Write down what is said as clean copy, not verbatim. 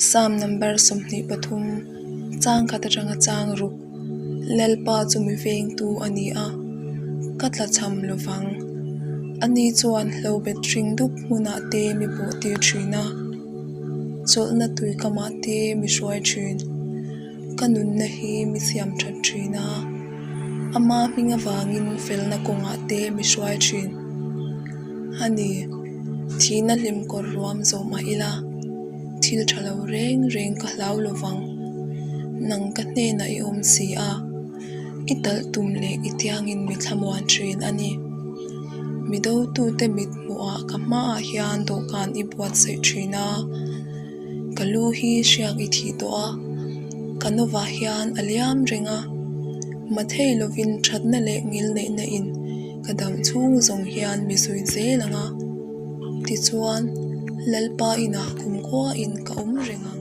Psalm number 23, chang khat atanga chang ruk, Lalpa chu mi vengtu a ni a, ka tlachham lovang. Ani chuan hlobet hring dup hmunah te mi pawh tir thin a, chawlhna tui kamah te mi hruai thin. Ka nunna hi mi siam that thin a, ama hming avangin felna kawngah te mi hruai thin. A ni, thihna hlim kawr ruam zawh mah ila, thil tha lo reng reng ka hlau lo vang. Nang ka hnenah i awm si a, i talh tum leh i tiangin mi thlamuan thin a ni. Mi dotute mit hmuhah ka hmaah hian dawhkan i buatsaih thin a. Ka lu hi hriak i thih tawh a, ka nawah hian a liam reng a, mathei lovin thatna leh ngilneihna in ka dam chhung zawng hian mi zui zel ang a, tichuan Lalpa inah kumkhua in ka awm reng ang.